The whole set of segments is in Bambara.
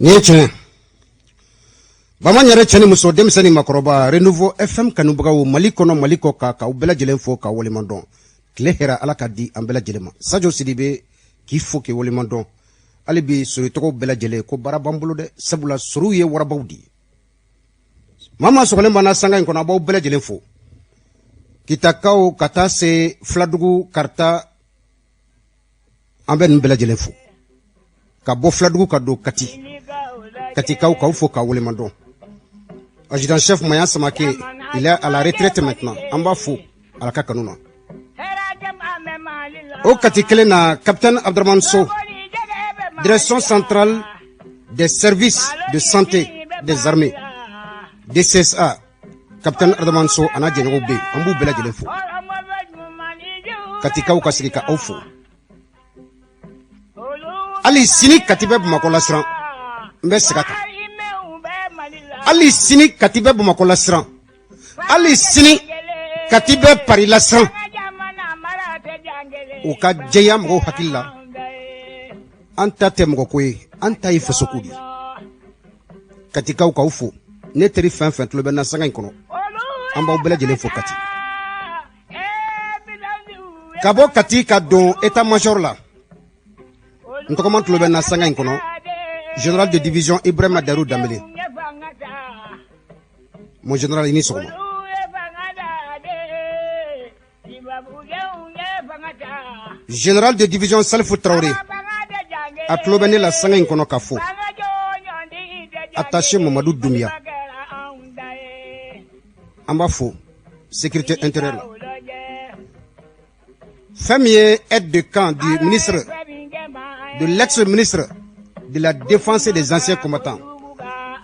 Nin ye tiɲɛ bamanan yɛrɛ, cɛ ni muso, denmisɛnnin ni makɔrɔba, Renouveau FM kanubagaw, Mali kɔnɔ, Mali kɔ kan, k'aw bɛɛ lajɛlen fo ka waleɲuman dɔn. Tile hɛrɛ, Ala ka di an bɛɛ lajɛlen ma. Sajo Sidibe k'i fo k'i waleɲuman dɔn. Hali bi sori tɔgɔw bɛɛ lajɛlen ko baara b'an bolo dɛ, sabula soriw ye warabaw de ye. Maa maa sɔgɔlen b'an na sanga in kɔnɔ, a b'aw bɛɛ lajɛlen fo, Kitakaw ka taa se Filadugu, Karita, an bɛ ninnu bɛɛ lajɛlen fo, ka bɔ Filadugu ka don Kati, Katikaw k'aw fo k'aw waleɲuman dɔn. Adjudant chef Maya Samake, il est à la retraite maintenant, an b'a fo Ala ka kanu na. O Kati kelen na, capitaine Abdramane Sow, direction centrale des services de santé des armées, DCSA, capitaine Abdramane Sow a n'a jɛɲɔgɔnw bɛ yen, an b'u bɛɛ lajɛlen fo. Katikaw ka sigi ka aw fo. Hali sini Kati bɛ Bamakɔ lasiran, n bɛ segin a kan, hali sini Kati bɛ Bamakɔ lasiran, hali sini Kati bɛ Paris lasiran. U ka jɛya mɔgɔw hakili la, an ta tɛ mɔgɔ ko ye, an ta ye fasoko de ye. Katikaw k'aw fo. Ne teri fɛn fɛn tulo bɛ na sanga in kɔnɔ, an b'aw bɛɛ lajɛlen fo Kati. Ka bɔ Kati ka don état major la, n tɔgɔma tulo bɛ na sanga in kɔnɔ, général de division Ibrahima Daru Danbele, mon général, i ni sɔgɔma. Général de division Salifu Traoré, a tulo bɛ ne la sanga in kɔnɔ ka fo. Attaché Mamadu Doumbia, an b'a fo sécurité intérieure la. Fɛn min ye aide de camp du ministre de l'ex-ministre de la Défense et des anciens combattants,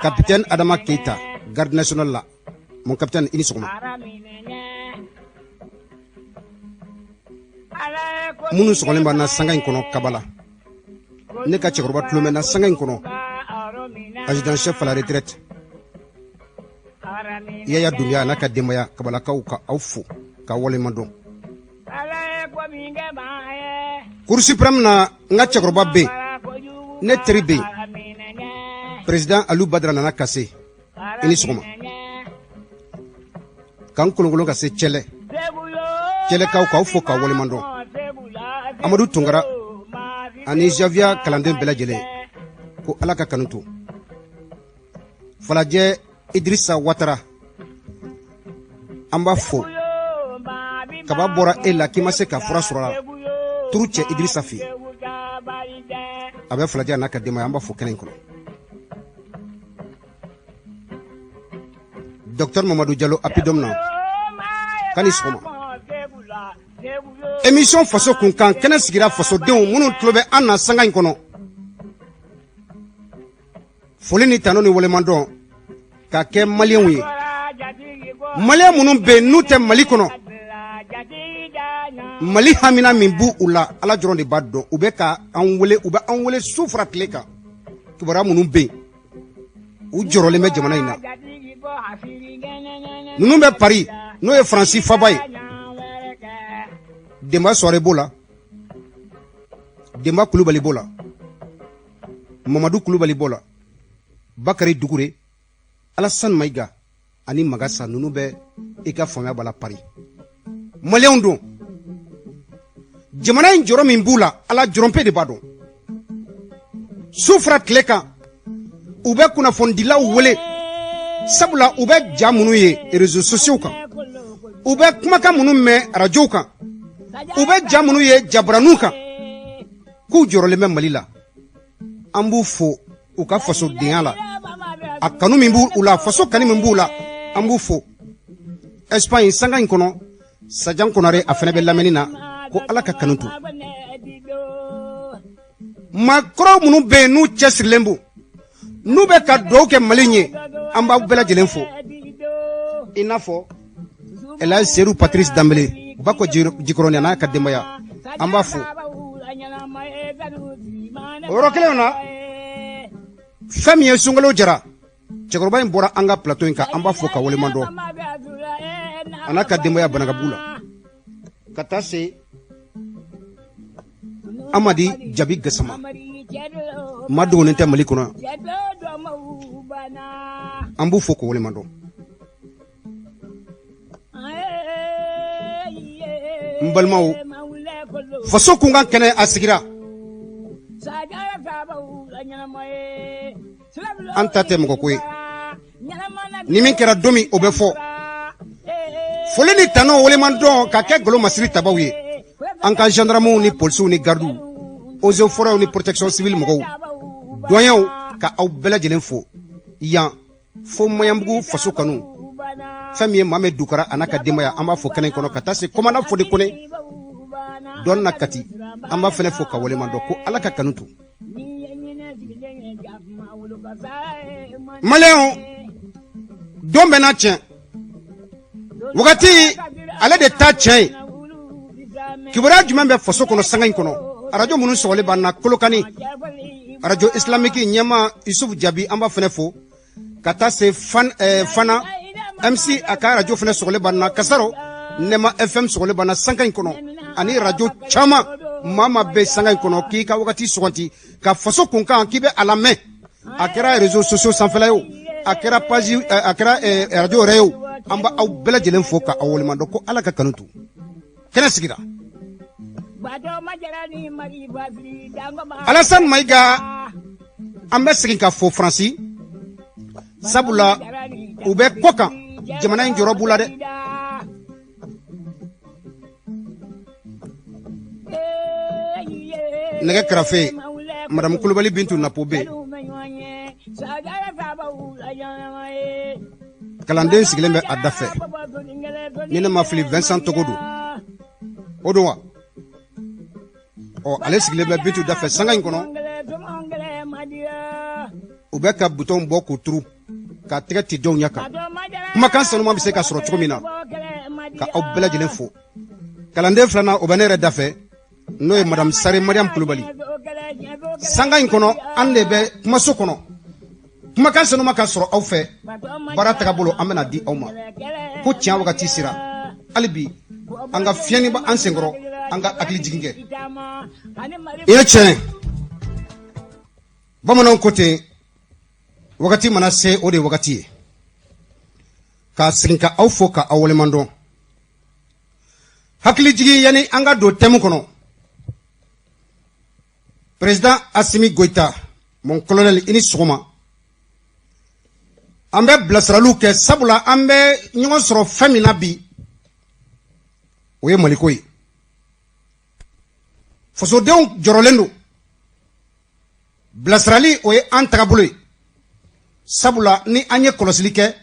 capitaine Adama Keita, garde nationale la, mon capitaine, i ni sɔgɔma. Minnu sɔgɔlen b'an na sanga in kɔnɔ, Kabala, ne ka cɛkɔrɔba tulo bɛ na sanga in kɔnɔ, adjudant chef à la retraite Yaya Doumbia n'a ka denbaya, Kabalakaw ka aw fo ka waleɲuman dɔn. Cour suprême na, n ka cɛkɔrɔba bɛ yen, ne teri bɛ yen, président Aliou Badara Nana Kase, i ni sɔgɔma. K'an kolonkolon ka se Cɛlɛ, Cɛlɛkaw k'aw fo ka waleɲuman dɔn. Amadu Tunkara ani Zavia kalanden bɛɛ lajɛlen ko Ala ka kanu to. Falajɛ Idrissa Watara, an b'a fo. Kaba bɔra e la k'i ma se ka fura sɔrɔ a la, turu cɛ Idrissa fɛ yen, a bɛ Falajɛ n'a ka denbaya, an b'a fo kɛnɛ in kɔnɔ. Docteur Mamadou Diallo Apidom na, k'a ni sɔgɔma. Émission Faso Kunkan kɛnɛ sigira fasodenw minnu tulo bɛ an na sanga in kɔnɔ. Foli ni tanu ni waleɲumandɔn ka kɛ maliyɛnw ye, maliyɛn minnu bɛ yen n'u tɛ Mali kɔnɔ, Mali hamina min b'u u la, Ala dɔrɔn de b'a dɔn. U bɛ ka an wele, u bɛ an wele su fara tile kan. Kibaruya minnu bɛ yen, u jɔrɔlen bɛ jamana in na. Ninnu bɛ Paris, n'o ye Faransi faba ye, Denba Sɔre b'o la, Denba Kulubali b'o la, Mamadu Kulubali b'o la, Bakari Dugure, Alassane Maïga ani Magasa, ninnu bɛ i ka faamuya b'a la Paris. Maliyɛnw don, jamana in jɔrɔ min b'u la, Ala jɔrɔnpe de b'a dɔn. Su fara tile kan, u bɛ kunnafonidilaw wele, sabula u bɛ ja minnu ye réseaux sociaux kan, u bɛ kumakan minnu mɛn arajow kan, u bɛ ja minnu ye jabaraniw kan, k'u jɔrɔlen bɛ Mali la. An b'u fo u ka fasodenya la, a kanu min b'u la, faso kanu min b'u la, an b'u fo. Espagne sanga in kɔnɔ, Sajan Konare, a fana bɛ lamɛnni na, ko Ala ka kanu to. Maakɔrɔ minnu bɛ yen n'u cɛsirilen b'u n'u bɛ ka dugawu kɛ Mali ye, an b'aw bɛɛ lajɛlen fo, i n'a fɔ Elhaji Seydou Patrice Danbele Bako Jikɔrɔni a n'a ka denbaya, an b'a fo. O yɔrɔ kelen na, fɛn min ye Sunkalo Jara, cɛkɔrɔba in bɔra an ka plateau in kan, an b'a fo ka waleɲuman dɔn, a n'a ka denbaya Banakabugu la, ka taa se Amadi Jabi Gasama. Maa dogolen tɛ Mali kɔnɔ, an b'u fo k'u waleɲuman dɔn. N balimaw, faso kunkan kɛnɛ a sigira. An ta tɛ mɔgɔ ko ye, ni min kɛra don min o bɛ fɔ. Foli ni tanu, waleɲuman dɔn ka kɛ golo masiri tabaw ye, an ka gendarmew ni polisiw ni gardiw, eaux et forêts ni protection civile mɔgɔw, douaniers, ka aw bɛɛ lajɛlen fo yan fo Maɲanbugu. Faso kanu, fɛn min ye Mohamed Dukara a n'a ka denbaya, an b'a fo kɛnɛ kɔnɔ, ka taa se commandant Fode Kone dɔn na Kati, an b'a fɛnɛ fo ka waleɲuman dɔn, ko Ala ka kanu to. Maliyɛnw, don bɛɛ n'a tiɲɛ wagati, ale de ta tiɲɛ ye. Kibaruya jumɛn bɛ faso kɔnɔ sanga in kɔnɔ? Arajo minnu sɔgɔlen b'an na, Kolokani arajo islamiki ɲɛmaa Yusuf Jabi, an b'a fɛnɛ fo, ka taa se fan, Fana MC, a ka arajo fɛnɛ sɔgɔlen b'an na, Kasaro Nɛma FM sɔgɔlen b'an na sanka in kɔnɔ, ani arajo caman. Maa maa bɛ sanga in kɔnɔ k'i ka wagati suganti ka faso kunkan k'i bɛ a lamɛn, a kɛra réseaux sociaux sanfɛla ye o, a kɛra page, a kɛra arajo yɛrɛ ye o, an b'aw bɛɛ lajɛlen fo ka aw waleɲuman dɔn, ko Ala ka kanu to. Kɛnɛ sigira. Alassane Maïga, an bɛ segin ka fo Faransi, sabula u bɛ kɔ kan, jamana in jɔrɔ b'u la dɛ. Nɛgɛ karafe, Madame Kulubali Bintu Napo bɛ kalanden sigilen bɛ a da fɛ, ni ne ma fili, Vincent Togo don, o don wa? Ɔ, ale sigilen bɛ Bintu da fɛ sanga in kɔnɔ. U bɛ ka butɔnw bɔ k'u turu ka tɛgɛ ti dɔw ɲɛ kan, kumakan sanuman bɛ se ka sɔrɔ cogo min na. Ka aw bɛɛ lajɛlen fo. Kalanden filanan, o bɛ ne yɛrɛ da fɛ, n'o ye Madame Sare Mariam Kulubali. Sanga in kɔnɔ, an de bɛ kumaso kɔnɔ, kumakan sanuma ka sɔrɔ aw fɛ. Baara tagabolo an bɛna di aw ma, ko tiɲɛ wagati sera. Hali bi an ka fiɲɛni bɛ an senkɔrɔ, an ka hakili jigin kɛ. I ye tiɲɛ, bamananw ko ten, wagati mana se, o de ye wagati ye. Ka segin ka aw fo ka aw waleɲuman dɔn. Hakili jigin, yanni an ka don thème kɔnɔ, président Assimi Goïta, mon colonel, i ni sɔgɔma. An bɛ bilasiraliw kɛ, sabula an bɛ ɲɔgɔn sɔrɔ fɛn min na bi, o ye Maliko ye. Fasodenw jɔrɔlen don. Bilasirali, o ye an tagabolo ye, sabula ni an ye kɔlɔsili kɛ,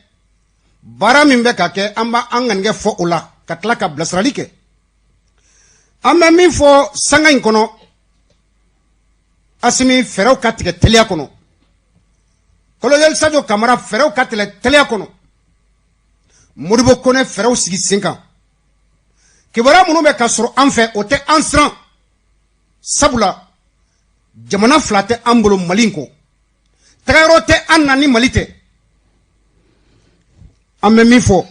baara min bɛ ka kɛ, an b'an ŋaniya fɔ o la, ka tila ka bilasirali kɛ. An bɛ min fɔ sanga in kɔnɔ, Asimi, fɛɛrɛw ka tigɛ teliya kɔnɔ. Colonel Sadio Kamara, fɛɛrɛw ka tigɛ teliya kɔnɔ. Modibo Kone, fɛɛrɛw sigi sen kan. Kibaruya minnu bɛ ka sɔrɔ an fɛ, o tɛ an siran, sabula jamana fila tɛ an bolo Mali kɔ, tagayɔrɔ tɛ an na ni Mali tɛ. An bɛ min fɔ,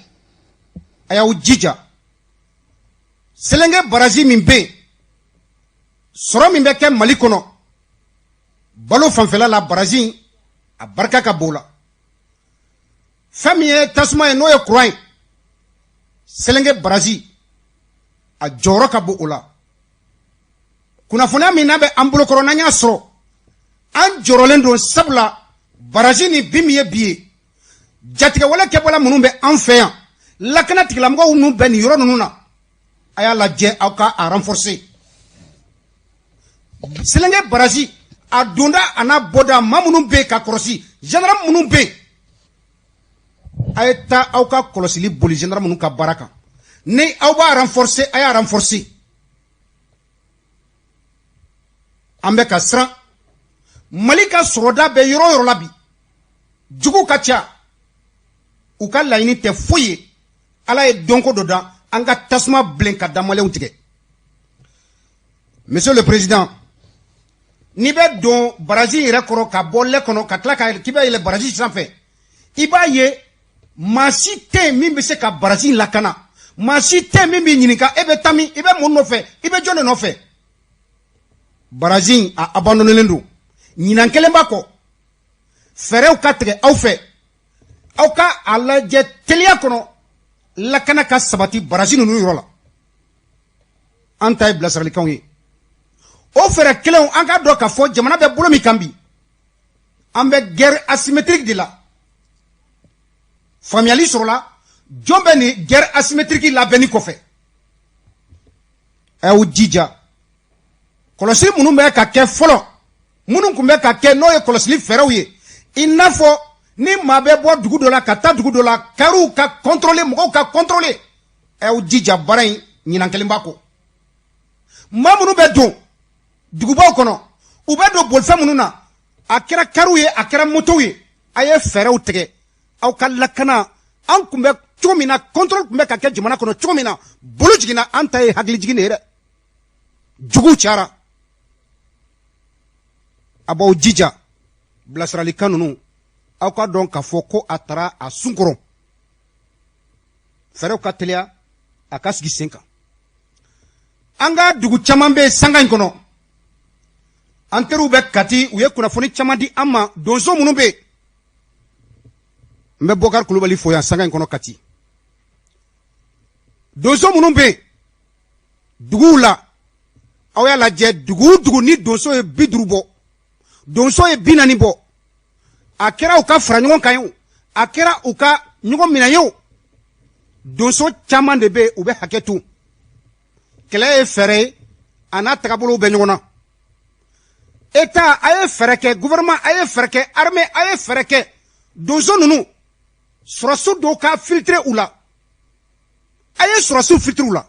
a y'aw jija, Selenge barrage min bɛ yen, sɔrɔ min bɛ kɛ Mali kɔnɔ balo fanfɛla la, barrage in a barika ka bon la. Fɛn min ye tasuma ye, n'o ye courant ye, Selenge barrage a jɔyɔrɔ ka bon o la. Kunnafoniya min n'a bɛ an bolokɔrɔ, n'an y'a sɔrɔ, an jɔrɔlen don, sabula barrage nin bi min ye bi ye, jatigɛwale kɛbɔla minnu bɛ an fɛ yan, lakana tigilamɔgɔw ninnu bɛ nin yɔrɔ ninnu na, a y'a lajɛ aw ka a renforcer. Selenge barrage a donda a n'a bɔda, maa minnu bɛ yen ka kɔlɔsi, gendarme minnu bɛ yen, a ye taa aw ka kɔlɔsili boli gendarme minnu ka baara kan. Ni aw b'a renforcer, a y'a renforcer. An bɛ ka siran. Mali ka sɔrɔda bɛ yɔrɔ o yɔrɔ la bi, jugu ka ca, u ka laɲini tɛ foyi ye. Ala ye dɔnko dɔ da an ka tasuma bilen ka da maliyɛnw tigɛ. Monsieur le président, n'i bɛ don barrage yɛrɛ kɔrɔ ka bɔ lɛ kɔnɔ, ka tila ka k'i bɛ yɛlɛ barrage sanfɛ, i b'a ye maa si tɛ yen min bɛ se ka barrage in lakana. Maa si tɛ yen min b'i ɲininka e bɛ taa min, i bɛ mun nɔfɛ, i bɛ jɔn de nɔfɛ. Barrage in a abandonnélen don. Ɲinan kelen b'a kɔ, fɛɛrɛw ka tigɛ aw fɛ, aw ka a lajɛ teliya kɔnɔ, lakana ka sabati baraji ninnu yɔrɔ la. An ta ye bilasiralikanw ye. O fɛɛrɛ kelenw, an k'a dɔn k'a fɔ jamana bɛ bolo min kan bi, an bɛ guerre asymétrique de la. Faamuyali sɔrɔla jɔn bɛ nin guerre asymétrique labɛnni kɔfɛ. A y'aw jija, kɔlɔsili minnu bɛ ka kɛ fɔlɔ, minnu tun bɛ ka kɛ, n'o ye kɔlɔsili fɛɛrɛw ye, i n'a fɔ ni maa bɛ bɔ dugu dɔ la ka taa dugu dɔ la, kariw ka contrôler, mɔgɔw ka contrôler. A y'aw jija, baara in ɲinan kelen b'a kɔ. Maa minnu bɛ don dugubaw kɔnɔ, u bɛ don bolifɛn minnu na, a kɛra kariw ye, a kɛra motow ye, a ye fɛɛrɛw tigɛ aw ka lakana. An tun bɛ cogo min na, contrôle tun bɛ ka kɛ jamana kɔnɔ cogo min na, bolo jiginna. An ta ye hakili jigin de ye dɛ, juguw cayara. A b'aw jija, bilasiralikan ninnu, aw ka dɔn k'a fɔ ko a taara a sun kɔrɔ. Fɛɛrɛw ka teliya a ka sigi sen kan. An ka dugu caman bɛ sanga in kɔnɔ, an teriw bɛ Kati, u ye kunnafoni caman di an ma. Donso minnu bɛ yen, n bɛ Bɔkari Kulubali fo yan sanga in kɔnɔ Kati. Donso minnu bɛ yen duguw la, aw y'a lajɛ, dugu o dugu ni donso ye 50 bɔ, donso ye 40 bɔ, a kɛra u ka fara ɲɔgɔn kan ye o, a kɛra u ka ɲɔgɔn minɛ ye o, donso caman de bɛ yen, u bɛ hakɛ to. Kɛlɛ ye fɛɛrɛ ye, a n'a tagabolow bɛ ɲɔgɔn na. État, a ye fɛɛrɛ kɛ, gouvernement, a ye fɛɛrɛ kɛ, armée, a ye fɛɛrɛ kɛ, donso ninnu, sɔrɔsiw dɔw ka filtrer u la. A ye sɔrɔsiw filtrer u la.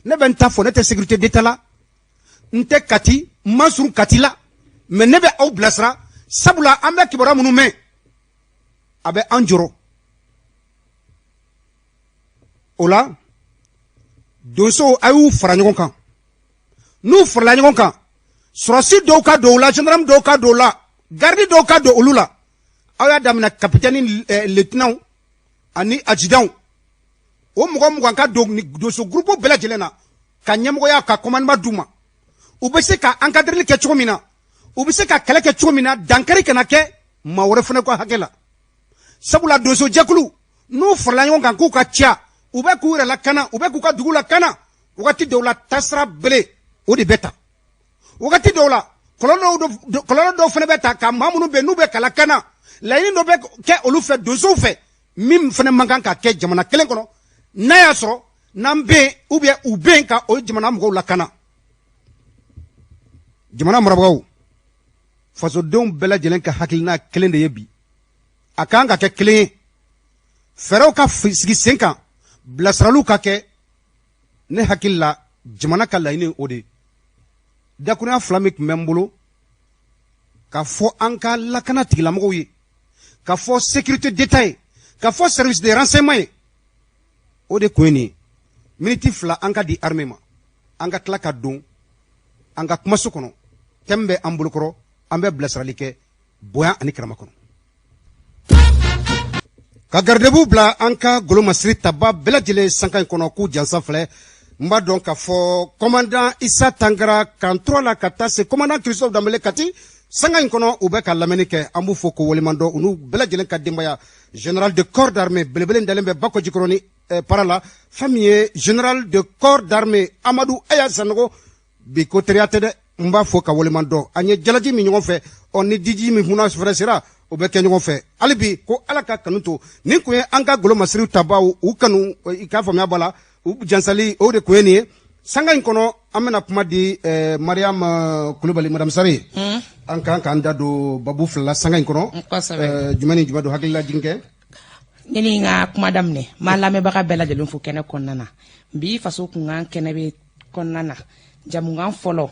Ne bɛ n ta fɔ, ne tɛ sécurité d'État la, n tɛ Kati, n ma surun Kati la, mais ne bɛ aw bilasira, sabula an bɛ kibaruya minnu mɛn, a bɛ an jɔrɔ. O la, donsow, a y'u fara ɲɔgɔn kan. N'u farala ɲɔgɔn kan, sɔrɔsi dɔw ka don u la, gendarme dɔw ka don u la, garde dɔw ka don olu la. Aw y'a daminɛ capitaine, lieutenant ani adjudant, o mɔgɔ 20 ka don donso groupe bɛɛ lajɛlen na, ka ɲɛmɔgɔya, ka commandement d'u ma. U bɛ se ka encadreli kɛ cogo min na, u bɛ se ka kɛlɛ kɛ cogo min na, dankari kana kɛ maa wɛrɛ fana ka hakɛ la. Sabula donso jɛkulu, n'u farala ɲɔgɔn kan k'u ka ca, u bɛ k'u yɛrɛ lakana, u bɛ k'u ka dugu lakana. Wagati dɔw la, tasira bele o de bɛ ta. Wagati dɔw la, kɔlɔlɔ dɔw fana bɛ ta ka maa minnu bɛ n'u bɛ ka lakana, laɲini dɔ bɛ kɛ olu fɛ, donsow fɛ, min fana man kan ka kɛ jamana kelen kɔnɔ, n'a y'a sɔrɔ n'an bɛ yen ou bien u bɛ yen ka o jamana mɔgɔw lakana. Jamana marabagaw, fasodenw bɛɛ lajɛlen ka hakilina kelen de ye bi, a kan ka kɛ kelen ye. Fɛɛrɛw ka sigi sen kan, bilasiraliw ka kɛ. Ne hakili la, jamana ka laɲini o de. Dakurunya fila min tun bɛ n bolo ka fɔ an ka lakana tigilamɔgɔw ye, ka fɔ sécurité d'État ye, ka fɔ service de renseignement ye, o de kun ye nin ye. Miniti 2 an ka di armée ma, an ka tila ka don an ka kumaso kɔnɔ. Thème bɛ an bolokɔrɔ, an bɛ bilasirali kɛ bonya ani karama kɔnɔ, ka garidebu bila an ka golomasiri taba bɛɛ lajɛlen sanka in kɔnɔ k'u jansa filɛ. N b'a dɔn k'a fɔ commandant Isa Tangara kan la, ka taa se commandant Christophe Danbele Kati sanga in kɔnɔ, u bɛ ka lamɛnni kɛ. An b'u fɔ ko waleɲuman dɔn, u n'u bɛɛ lajɛlen ka denbaya. Général de corps d'armée belebele dalen bɛ Bakɔjikɔrɔni para la, fɛn min ye général de corps d'armée Amadu Aya Sanogo, bi ko teriya tɛ dɛ, n b'a fɔ ka waleɲuman dɔn. An ye jalaji min ɲɔgɔn fɛ, ɔ ni diji min kunna fɛrɛ sera, o bɛ kɛ ɲɔgɔn fɛ. Hali bi ko Ala ka kanu to. Nin kun ye an ka golomasiriw tabaw u kanu, i k'a faamuya b'a la, u jansali, o de kun ye nin ye sanga in kɔnɔ. An bɛna kuma di Mariam Kulubali, madame Sari. An kan k'an da don babu fila la sanga in kɔnɔ. Jumɛn ni jumɛn don? Hakilila jigin kɛ. Ne ni n ka kuma daminɛ, n b'a lamɛnbaga bɛɛ lajɛlen fo kɛnɛ kɔnɔna na. Bi faso kunkan kɛnɛ bɛ kɔnɔna na, jamukan fɔlɔ,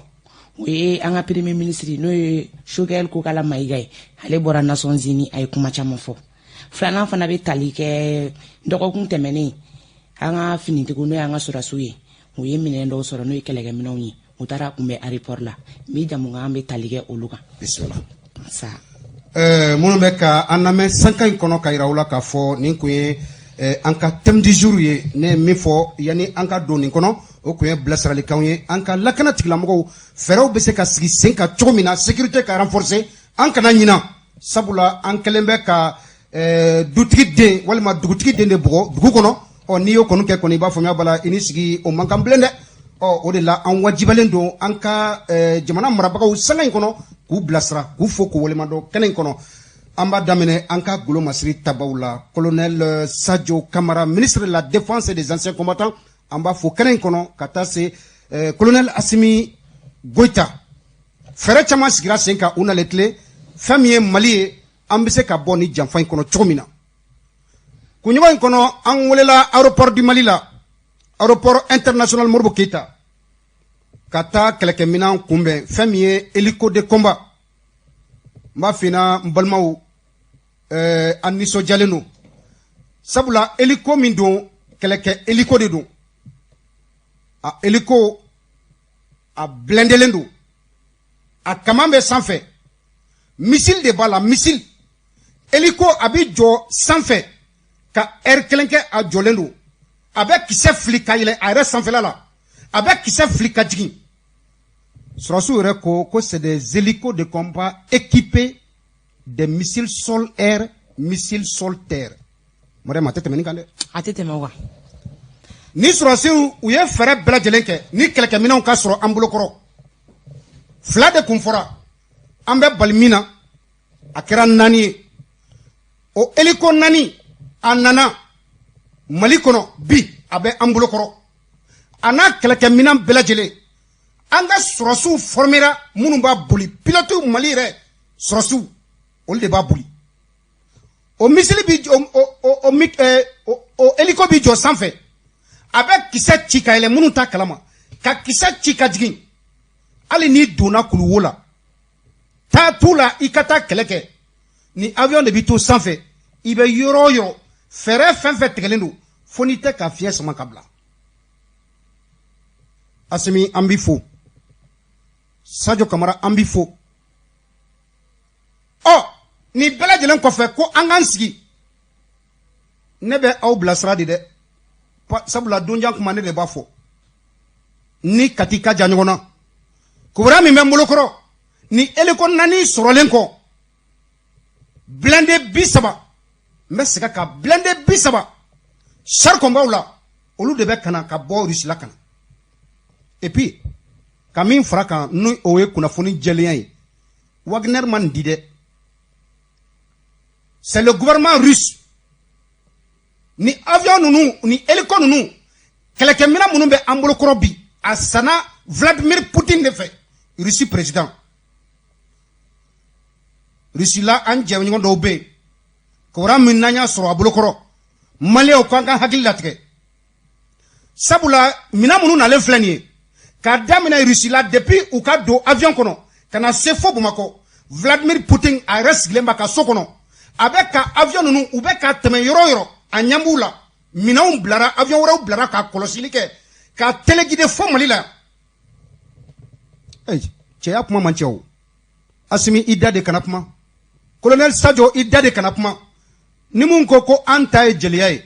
o ye an ka premier ministre, n'o ye Choguel Kokala Mayiga ye, ale bɔra Nations Unies, a ye kuma caman fɔ. Filanan fana bɛ tali kɛ dɔgɔkun tɛmɛnen, an ka finitigiw, n'o y'an ka sɔrɔdasiw ye, u ye minɛn dɔw sɔrɔ, n'o ye kɛlɛkɛminɛnw ye, u taara kunbɛn aéroport la. Bi jamukan bɛ tali kɛ olu kan. Bisimila. Sa. Minnu bɛ ka an lamɛn sanka in kɔnɔ, ka yira u la k'a fɔ nin kun ye an ka thème du jour ye. Ne ye min fɔ yanni an ka don nin kɔnɔ, o kun ye bilasiralikanw ye an ka lakana tigilamɔgɔw, fɛɛrɛw bɛ se ka sigi sen kan cogo min na, sécurité ka renforcer. An kana ɲina, sabula an kɛlen bɛ ka dutigi den walima dugutigi den de bugɔ dugu kɔnɔ. Ɔ, n'i y'o kɔni kɛ kɔni, i b'a faamuya bala, i ni sigi o man kan bilen dɛ. Ɔ, o de la an wajibalen don an ka jamana marabagaw sanga in kɔnɔ k'u bilasira, k'u fo, k'u waleɲumandɔn kɛnɛ in kɔnɔ. An b'a daminɛ an ka golo masiri tabaw la. Colonel Sadio Kamara, ministre de la Défense et des Anciens Combattants, an b'a fo kɛnɛ in kɔnɔ, ka taa se colonel Asimi Goïta. Fɛɛrɛ caman sigira sen kan u nalen tile fɛn min ye Mali ye, an bɛ se ka bɔ ni janfa in kɔnɔ cogo min na. Kunɲɔgɔn in kɔnɔ, an welela aéroport du Mali la, aéroport international Modibo Keyita, ka taa kɛlɛkɛminɛn kunbɛn, fɛn min ye hélico de combat. N b'a f'i ɲɛna, n balimaw, an nisɔndiyalen don, sabula hélico min don, kɛlɛkɛ hélico de don. A hélico a blindelen don, a kaman bɛ sanfɛ, missile de b'a la, missile. Hélico a bɛ jɔ sanfɛ ka heure kelen kɛ, a jɔlen don, a bɛ kisɛ fili ka yɛlɛ a yɛrɛ sanfɛla la, a bɛ kisɛ fili ka jigin. Sɔrɔsiw yɛrɛ ko ko c'est des hélicos de combat équipés des missiles sol-air, missiles sol-terre. Mariam, a tɛ tɛmɛ nin kan dɛ. A tɛ tɛmɛ o kan. Ni sɔrɔsiw u ye fɛɛrɛ bɛɛ lajɛlen kɛ ni kɛlɛkɛminɛnw ka sɔrɔ an bolokɔrɔ, fila de kun fɔra, an bɛ bali min na, a kɛra naani ye. O hélico naani, a nana Mali kɔnɔ bi, a bɛ an bolokɔrɔ, a n'a kɛlɛkɛminɛn bɛɛ lajɛlen. An ka sɔrɔsiw formera minnu b'a boli, pilote Mali yɛrɛ sɔrɔsiw, olu de b'a boli. O missile bi o hélico bi jɔ sanfɛ, a bɛ kisɛ ci ka yɛlɛ, minnu t'a kalama, ka kisɛ ci ka jigin. Hali n'i donna kuluwo la, taa t'u la, i ka taa kɛlɛ kɛ, ni avion de bi to sanfɛ. I bɛ yɔrɔ o yɔrɔ, fɛɛrɛ fɛn fɛn tigɛlen don, fo n'i tɛ ka fiɲɛ sama ka bila. Asimi, an b'i fo. Sadio Kamara, an b'i fo. Ɔ, nin bɛɛ lajɛlen kɔfɛ, ko an k'an sigi, ne bɛ aw bilasira de dɛ, sabula donjan kuma ne de b'a fɔ ni Kati ka jan ɲɔgɔn na. Kibaruya min bɛ n bolokɔrɔ, ni hélico naani sɔrɔlen kɔ, blindé 30, n bɛ segin ka blindé 30 char combat la, olu de bɛ ka na ka bɔ Russie la ka na. Et puis ka min fara kan, ni o ye kunnafoni jɛlenya ye, Wagner ma nin di dɛ, c'est le gouvernement russe. Ni avion ninnu, ni hélico ninnu, kɛlɛkɛminɛn minnu bɛ an bolokɔrɔ bi, a sanna Vladimir Poutine de fɛ, Russie président. Russie la, an jɛɲɔgɔn dɔw bɛ yen, kibaruya min n'an y'a sɔrɔ a bolokɔrɔ, Maliyɛnw k'an ka hakili latigɛ, sabula minɛn minnu nalen filɛ nin ye k'a daminɛ Russie la, depuis u ka don avion kɔnɔ ka na se fo Bamakɔ, Vladimir Poutine a yɛrɛ sigilen b'a ka so kɔnɔ, a bɛ ka avion ninnu, u bɛ ka tɛmɛ yɔrɔ o yɔrɔ, a ɲɛ b'u la. Minɛnw bilara, avion wɛrɛw bilara ka kɔlɔsili kɛ, ka téléguidé fo Mali la. Cɛya kuma man ca o. Asimi, i da de kana kuma. Colonel Sadio, i da de kana kuma. Ni mun ko ko an ta ye jeliya ye,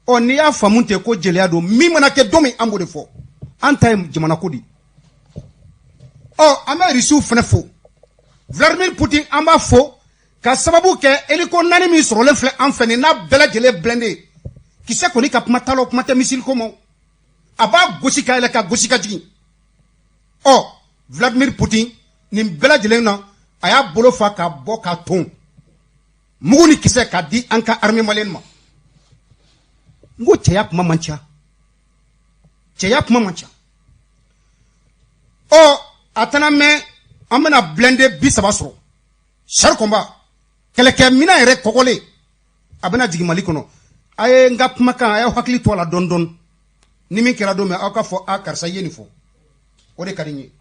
ɔ, n'i y'a faamu ten ko jeliya don, min mana kɛ don min, an b'o de fɔ. An ta ye jamana ko de. Ɔ, an bɛ Rusiw fana fo, Vladimir Poutine, an b'a fo ka sababu kɛ hélico naani min sɔrɔlen filɛ an fɛ nin n'a bɛɛ lajɛlen blindé. Kisɛ kɔni ka kuma t'a la, o kuma tɛ missile ko ma, a b'a gosi ka yɛlɛ, ka gosi ka jigin. Ɔ, Vladimir Poutine, nin bɛɛ lajɛlen na, a y'a bolo fa ka bɔ ka ton mugu ni kisɛ ka di an ka armée malienne ma. N ko cɛya kuma man ca, cɛya kuma man ca. Ɔ, a tɛna mɛn, an bɛna blindé 30 sɔrɔ, char combat, kɛlɛkɛminɛn yɛrɛ kɔgɔlen, a bɛna jigin Mali kɔnɔ. A ye n ka kumakan, a y'aw hakili to a la dɔɔni dɔɔni. Ni min kɛra don min, aw ka fɔ a karisa i ye nin fɔ, o de ka di n ye.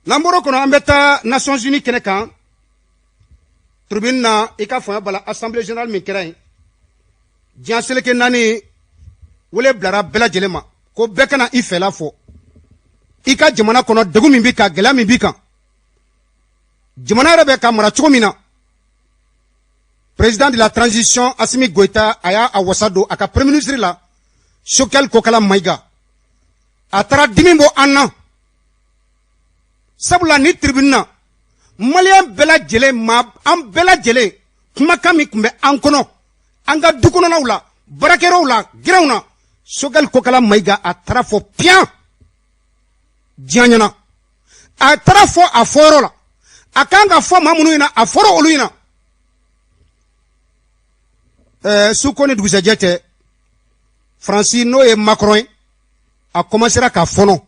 N'an bɔr'o kɔnɔ, an bɛ taa Nations Unies kɛnɛ kan, tribune na. I ka faamuya bala, assemblée générale min kɛra yen, diɲɛ seleke naani wele bilara bɛɛ lajɛlen ma ko bɛɛ kana i fɛla fɔ i ka jamana kɔnɔ, degun min b'i kan, gɛlɛya min b'i kan, jamana yɛrɛ bɛ ka mara cogo min na. Président de la transition Asimi Goïta, a y'a a wasa don a ka premier ministre la, Choguel Kokala Maïga. A taara dimi bɔ an na, sabula ni tribune na, Maliyɛn bɛɛ lajɛlen ma, an bɛɛ lajɛlen, kumakan min tun bɛ an kɔnɔ, an ka du kɔnɔnaw la, baarakɛyɔrɔw la, gɛrɛnw na, Sogɛli Kokala Mayiga a taara fɔ piyan diɲɛ ɲɛna. A taara fɔ a fɔyɔrɔ la, a kan ka fɔ maa minnu ɲɛna, a fɔra olu ɲɛna. Su ko ni dugusɛjɛ tɛ, Faransi, n'o ye Macron ye, a commencera ka fɔnɔ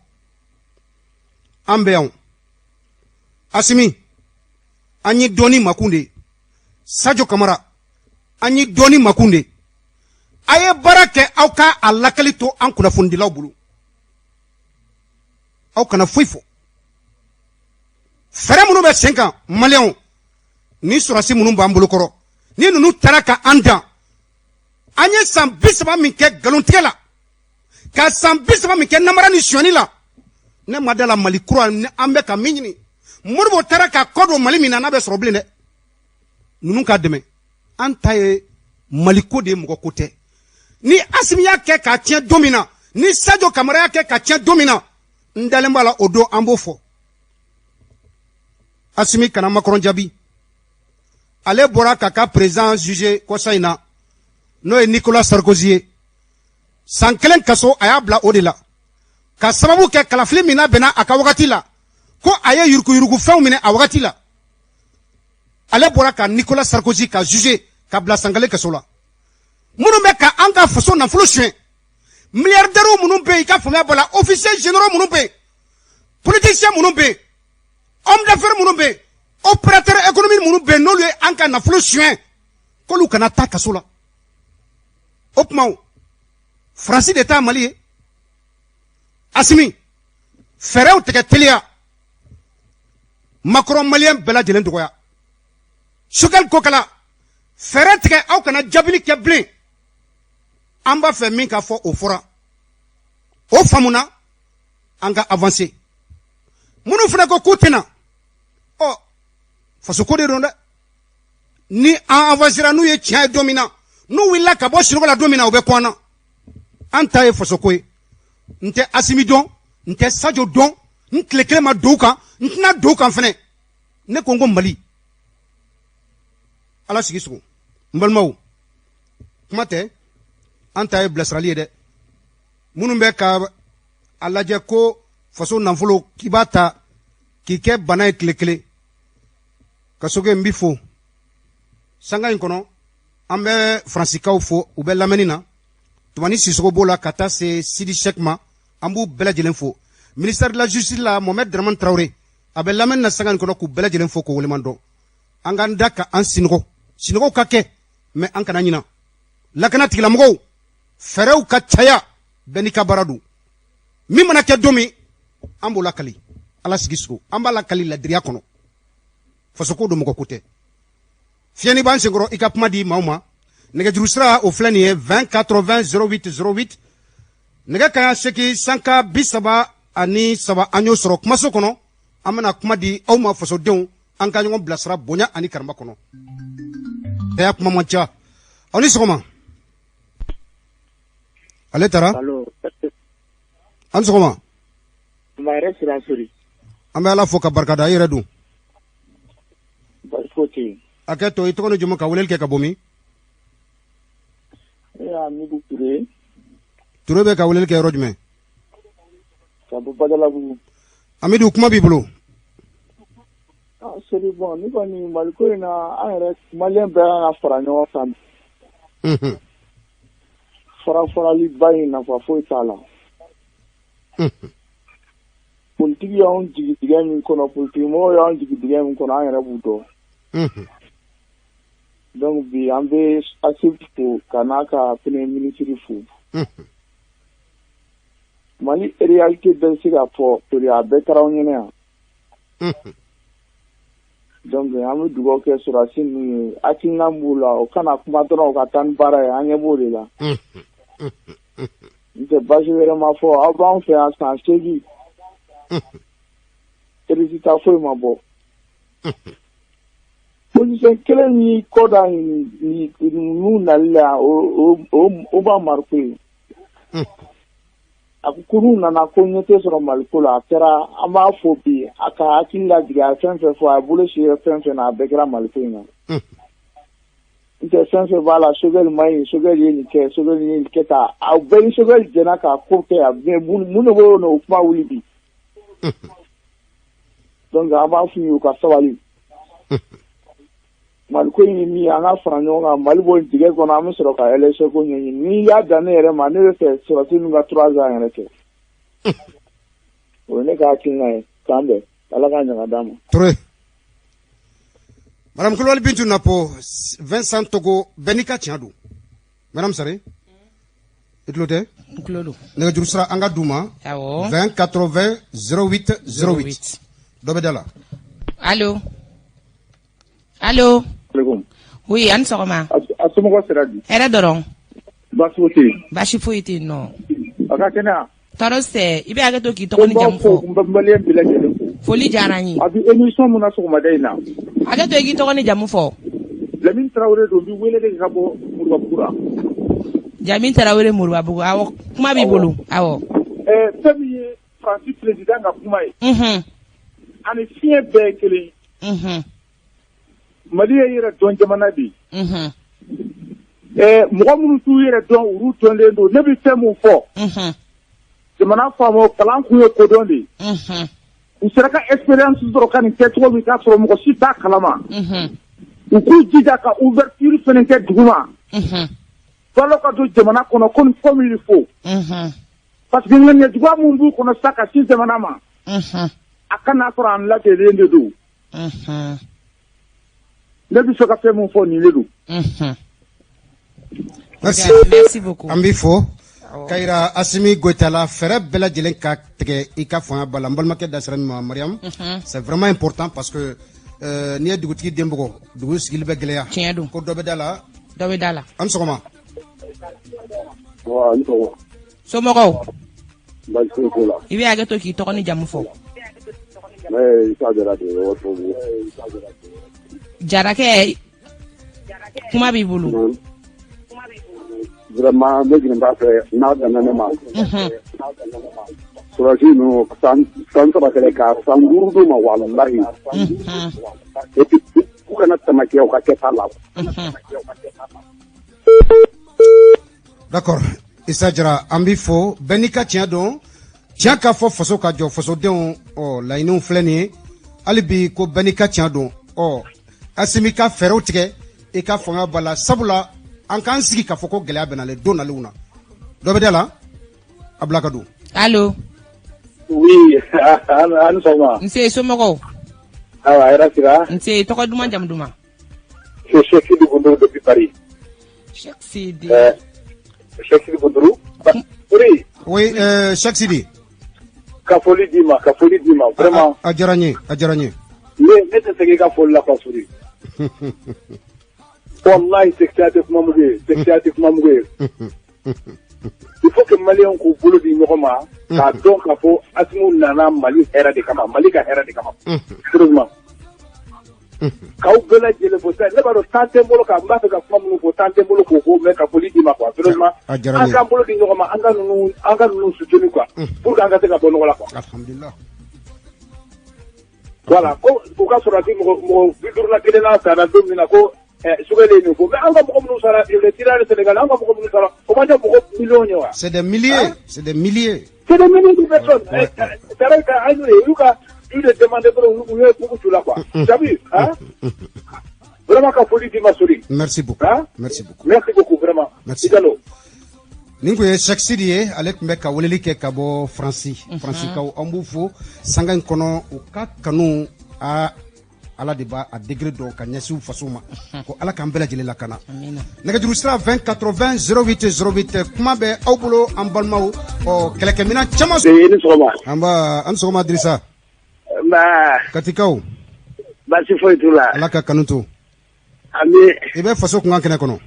an bɛ yan. Asimi, an ye dɔɔni makun de. Sajo Kamara, an ye dɔɔni makun de. A ye baara kɛ, aw ka a lakali to an kunnafonidilaw bolo. Aw kana foyi fɔ. Fɛɛrɛ minnu bɛ sen kan, Maliyɛnw ni sɔrɔdasi minnu b'an bolo kɔrɔ, ni ninnu taara ka an dan, an ye san 30 min kɛ nkalontigɛ la, ka san 30 min kɛ namara ni sonyani la, ne ma da la Mali kura ni an bɛ ka min ɲini, Modibo taara ka kɔ don Mali min na, n'a bɛ sɔrɔ bilen dɛ. Ninnu ka dɛmɛ, an ta ye Maliko de ye, mɔgɔ ko tɛ. Ni Asimi y'a kɛ k'a tiɲɛ don min na, ni Sajo Kamara y'a kɛ ka tiɲɛ don min na, n dalen b'a la, o don an b'o fɔ. Asimi kana Macron jaabi. Ale bɔra k'a ka président juger kɔsa in na, n'o ye Nicolas Sarkozy ye. San 1 kaso, a y'a bila o de la, ka sababu kɛ kalafili min bɛnna a ka wagati la, ko a ye yuruguyurugu fɛnw minɛ a wagati la. Ale bɔra ka Nicolas Sarkozy ka juger ka bila san 1 kaso la. Minnu bɛ ka an ka faso nafolo suɲɛ, milliardaires minnu bɛ yen, i ka faamuya bɔ la, officiers généraux minnu bɛ yen, politiciens minnu bɛ yen, hommes d'affaires minnu bɛ yen, opérateurs économiques minnu bɛ yen, n'olu ye an ka nafolo suɲɛ, k'olu kana taa kaso la. O tuma, Faransi de taa Mali ye. Asimi, fɛɛrɛw tigɛ teliya. Macron, Maliyɛn bɛɛ lajɛlen dɔgɔya. Sogɛli Kokala, fɛɛrɛ tigɛ, aw kana jaabili kɛ bilen. An b'a fɛ min ka fɔ, o fɔra, o faamuna, an ka avancer. Minnu fana ko k'u tɛna ɔ, fasoko de don dɛ. Ni an avancera, n'u ye tiɲɛ ye don min na, n'u wulila ka bɔ sunɔgɔ la don min na, u bɛ kɔn an na. An ta ye fasoko ye. N tɛ Asimi dɔn, n tɛ Sajo dɔn, n tile kelen ma don u kan, n tɛna don u kan fɛnɛ. Ne ko n ko Mali, Ala sigi sogo. N balimaw, kuma tɛ, an ta ye bilasirali ye dɛ. Minnu bɛ ka a lajɛ ko faso nafolo k'i b'a ta k'i kɛ bana ye tile kelen ka soke, n b'i fo sanga in kɔnɔ. An bɛ Faransikaw fo, u bɛ lamɛnni na. Tumani Sisogo b'o la, ka taa se Sidi Sɛk ma, an b'u bɛɛ lajɛlen fo. Ministère de la Justice la, Mohamed Dramane Traoré, a bɛ lamɛnni na sanga in kɔnɔ, k'u bɛɛ lajɛlen fo, k'o waleman dɔn. An k'an da ka an sinɔgɔ, sinɔgɔw ka kɛ, mais an kana ɲina lakana tigilamɔgɔw. Fɛɛrɛw ka caya, bɛɛ n'i ka baara don. Min mana kɛ don min, an b'o lakali. Ala sigi sogo, an b'a lakali ladiriya kɔnɔ. Fasoko don, mɔgɔ ko tɛ. Fiɲɛni b'an senkɔrɔ, i ka kuma di maaw ma. Nɛgɛjuru sira, o filɛ nin ye: 20 80 08 08, nɛgɛ kaɲa 8 sanga 33. An y'o sɔrɔ kumaso kɔnɔ. An bɛna kuma di aw ma, fasodenw, an ka ɲɔgɔn bilasira bonya ani karama kɔnɔ. Ɛya, kuma man ca. Aw ni sɔgɔma. Ale taara. An sɔgɔma. An bɛ Ala fo ka barikada. I yɛrɛ dun? A kɛ to, i tɔgɔ ni jamu, ka weleli kɛ ka bɔ min? Ture bɛ ka weleli kɛ yɔrɔ jumɛn? Amidu, kuma b'i bolo. Sori, bon, ne kɔni, Maliko in na, an yɛrɛ Maliyɛn bɛɛ kan ka fara ɲɔgɔn kan. Fara faraliba in, nafa foyi t'a la. Politiki y'anw jigi dingɛ min kɔnɔ, politiki mɔgɔw y'anw jigi dingɛ min kɔnɔ, an yɛrɛ b'u dɔn. Donc bi, an bɛ Asimi fo ka n'a ka premier ministre fo. Mali réalité bɛɛ bɛ se ka fɔ, a bɛɛ kɛra anw ɲɛna yan. Donc an bɛ dugawu kɛ sɔrɔdasi ninnu ye, hakilina b'u la, o kana kuma dɔrɔn, u ka taa ni baara ye, an ɲɛ b'o de la. N tɛ basi wɛrɛ ma fɔ. Aw b'an fɛ yan san 8, résultat foyi ma bɔ. Position kelen min kɔ da ninnu nali la, o b'a marqué. A ko ko n'u nana ko ɲɛ tɛ sɔrɔ Maliko la, a kɛra, an b'a fo bi, a ka hakili lajigin, a ye fɛn fɛn fɔ, a ye bolo si fɛn fɛn na, a bɛɛ kɛra Maliko in na. N tɛ fɛn fɛn b'a la, Choguel ma ɲi, Choguel ye nin kɛ, Choguel ye nin kɛ tan, aw bɛɛ ni Choguel jɛnna k'a ko kɛ yan, mais mun de b'o o kuma wuli bi? Donc an b'a f'u ye u ka sabali. Maliko in ye min ye, an ka fara ɲɔgɔn kan, Mali bɔ dingɛ kɔnɔ, an bɛ sɔrɔ ka élection ko ɲɛɲini. N'i y'a dan ne yɛrɛ ma, ne bɛ fɛ sɔrɔdasi ninnu ka 3 ans yɛrɛ kɛ. O ye ne ka hakilina ye. K'an bɛn, Ala k'a ɲaga d'an ma. Touré. Madame Kulibali Bintu Napo, Vincent Togo, bɛɛ n'i ka tiɲɛ don. Madame Sare, i tulo tɛ? N tulo don. Nɛgɛjuru sira an ka d'u ma. Awɔ. 20 80 08 08. Dɔ bɛ da la. Allo. Allo. Oui, an sɔgɔma. A somɔgɔw sera di? Hɛrɛ dɔrɔn. Baasi foyi tɛ yen. Baasi foyi tɛ yen nɔ. A ka kɛnɛ? Tɔɔrɔ tɛ, i bɛ hakɛ to k'i tɔgɔ ni jamu fɔ. N bɛ maliyɛn bɛɛ lajɛlen fo. Foli diyara n ye. A bɛ émission mun na sɔgɔmada in na? Hakɛ to i k'i tɔgɔ ni jamu fɔ. Lamine Tarawele don, n bɛ wele de ka bɔ Moribabugu la. Lamine Tarawele Moribabugu, awɔ, kuma b'i bolo, awɔ. Ɛɛ, fɛn min ye Faransi président ka kuma ye. Ani fiɲɛ bɛɛ ye kelen ye. Mali ye yɛrɛ dɔn jamana de ye. Ɛɛ, mɔgɔ minnu t'u yɛrɛ dɔn, olu dɔnlen don. Ne bɛ fɛn mun fɔ. Jamana faamaw, kalan kun ye kodɔn de ye. U sera ka expérience sɔrɔ ka nin kɛ cogo min k'a sɔrɔ mɔgɔ si t'a kalama. U k'u jija ka ouverture fɛnɛ kɛ dugu ma. Balo ka don jamana kɔnɔ comme il faut. Parce que ŋaniyajuguya mun b'u kɔnɔ sa ka sin jamana ma. A kana sɔrɔ an lajɛlen de don. Ne bɛ fɛ ka fɛn mun fɔ, nin de don. Merci. Merci beaucoup. An b'i fo. Ka yira Asimi Goïta la, fɛɛrɛ bɛɛ lajɛlen ka tigɛ i ka fanga ba la. N balimakɛ da sera min ma, Mariam. C'est vraiment important parce que n'i ye dugutigi den bugɔ, dugu sigili bɛ gɛlɛya. Tiɲɛ don. Ko dɔ bɛ da la. Dɔ bɛ da la. An sɔgɔma. Wa, ni sɔgɔma. Somɔgɔw? Baasi foyi t'o la. I bɛ hakɛ to k'i tɔgɔ ni jamu fɔ. Ne ye Isa Jara de ye Wɔlɔfɔbugu. Jarakɛ, kuma b'i bolo. Vraiment, ne jigin b'a fɛ n'a danna ne ma. Sɔrɔdasi ninnu, san 3 kɛlɛ ka san 5 d'u ma, walahi. Et puis u kana tamakiya u ka kɛta la. D'accord. Isa Jara, an b'i fo. Bɛɛ n'i ka tiɲɛ don. Tiɲɛ ka fɔ, faso ka jɔ, fasodenw, ɔ laɲiniw filɛ nin ye. Hali bi ko bɛɛ n'i ka tiɲɛ don. Ɔ Asimi ka fɛɛrɛw tigɛ i ka fanga ba la, sabula an k'an sigi k'a fɔ ko gɛlɛya bɛ nalen don nalenw na. Dɔ bɛ da la, a bila ka don. Allo. Oui, an ni sɔgɔma. Nse, somɔgɔw? Awa, hɛrɛ sira. Nse, tɔgɔ duman, jamu duman? C'est Cheikh Sidi Goundou depuis Paris. Cheikh Sidi. Cheikh Sidi Goundou. Oui. Oui, Cheikh Sidi. Ka foli d'i ma, ka foli d'i ma, vraiment. A diyara n ye, a diyara n ye. Ne tɛ segin i ka foli la quoi, Sori. Wallahi, sekiya tɛ kuma mugu ye, sekiya tɛ kuma mugu ye. Il faut que Maliyɛnw k'u bolo di ɲɔgɔn ma k'a dɔn k'a fɔ Asimi nana Mali hɛrɛ de kama, Mali ka hɛrɛ de kama. Sérieusement. K'aw bɛɛ lajɛlen fo sisan, ne b'a dɔn temps tɛ n bolo ka n b'a fɛ ka kuma minnu fɔ, temps tɛ n bolo k'o fɔ, mais ka foli d'i ma quoi, sérieusement. A diyara n An ye. k'an bolo di ɲɔgɔn ma, an ka ninnu soutenir quoi, pour que an ka se ka bɔ nɔgɔ la quoi. Alhamdulillah. Voilà, ko u ka sɔrɔdasi mɔgɔ 51 n'a sara don min na ko Choguel ye nin fɔ, mais an ka mɔgɔ minnu sara, le tirailleurs Sénégal, an ka mɔgɔ minnu sara, o man ca mɔgɔ millions ye wa? C'est des milliers, c'est des milliers. C'est des milliers de personnes. C'est vrai que an y'u ye, u y'u ka u de demander dɔrɔn, u ye mugu c'u la quoi. Tu as vu, hein? Vraiment, ka foli d'i ma, Sori. Merci beaucoup. Hein? Merci beaucoup. Merci beaucoup, vraiment. Merci. I Jalo. Nin kun ye Cheikh Sidi ye, ale tun bɛ ka weleli kɛ ka bɔ Faransi. Faransikaw, an b'u fo sanga in kɔnɔ, u ka kanu a Ala de b'a a degré dɔn ka ɲɛsin u faso ma, ko Ala k'an bɛɛ lajɛlen lakana. Amina. Nɛgɛjuru sira 20 80 08 08, kuma bɛ aw bolo, an balimaw. Ɔ kɛlɛkɛminɛn caman. I ni sɔgɔma. An ba, an sɔgɔma Dirisa. Nba. Katikaw? Baasi foyi t'u la. Ala ka kanu to. An bɛ. I bɛ faso kunkan kɛnɛ kɔnɔ.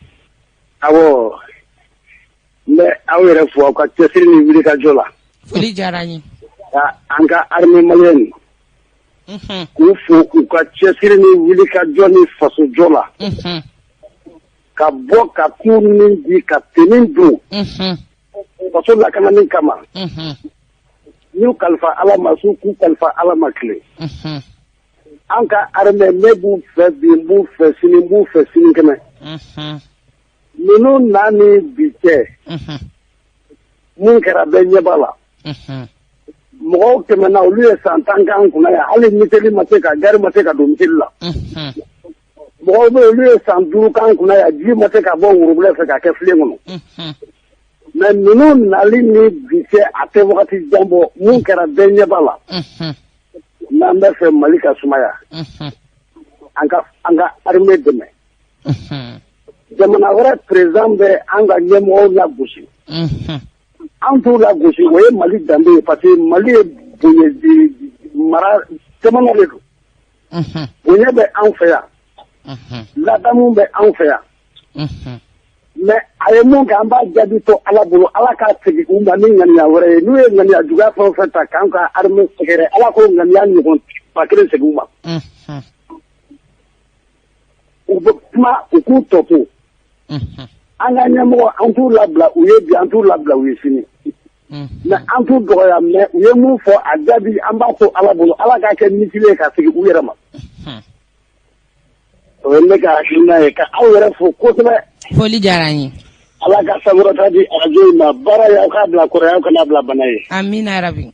Awɔ, n bɛ aw yɛrɛ fo aw ka cɛsiri ni wuli ka jɔ la. Foli diyara n ye. Ka an ka armée malienne k'u fo u ka cɛsiri ni wuli ka jɔ ni faso jɔ la. Ka bɔ ka k'u ni di ka tenue don. Faso lakanani kama. N y'u kalifa Ala ma su k'u kalifa Ala ma tile. An ka armée ne b'u fɛ bi n b'u fɛ sini n b'u fɛ sinikɛnɛ. Ninnu na ni bi cɛ. Mun kɛra bɛɛ ɲɛ b'a la. Mɔgɔw tɛmɛna olu ye san 10 k'an kunna yan hali missile ma se ka gari ma se ka don missile la. Mɔgɔw bɛ olu ye san 5 k'an kunna yan ji ma se ka bɔ worobinɛ fɛ ka kɛ filen kɔnɔ. Mais ninnu nali ni bi cɛ a tɛ wagati jan bɔ mun kɛra bɛɛ ɲɛ b'a la. N'an bɛ fɛ Mali ka sumaya. An ka an ka armée dɛmɛ. Jamana wɛrɛ président bɛ an ka ɲɛmɔgɔw lagosi. An t'u lagosi o ye Mali danbe ye parce que Mali ye bonya mara jamana de don. Bonya bɛ an fɛ yan. Ladamu bɛ an fɛ yan. Mais a ye mun kɛ an b'a jaabi to Ala bolo Ala k'a segin u ma ni ŋaniya wɛrɛ ye n'u ye ŋaniya juguya fɛn o fɛn ta k'an ka armée sɛgɛrɛ Ala k'o ŋaniya ɲɔgɔn 1000 segin u ma. U bɛ kuma u k'u tɔ to. An ka ɲɛmɔgɔ an t'u labila u ye bi an t'u labila u ye sini. Mais an t'u dɔgɔya mais u ye mun fɔ a jaabi an b'a to Ala bolo Ala k'a kɛ missile ye ka segin u yɛrɛ ma. O ye ne ka hakilina ye ka aw yɛrɛ fo kosɛbɛ. Foli diyara an ye. Ala ka sankɔrɔta di arajo in ma baara ye aw k'a bila kɔrɔ ye aw kana bila bana ye. Amina yarabi.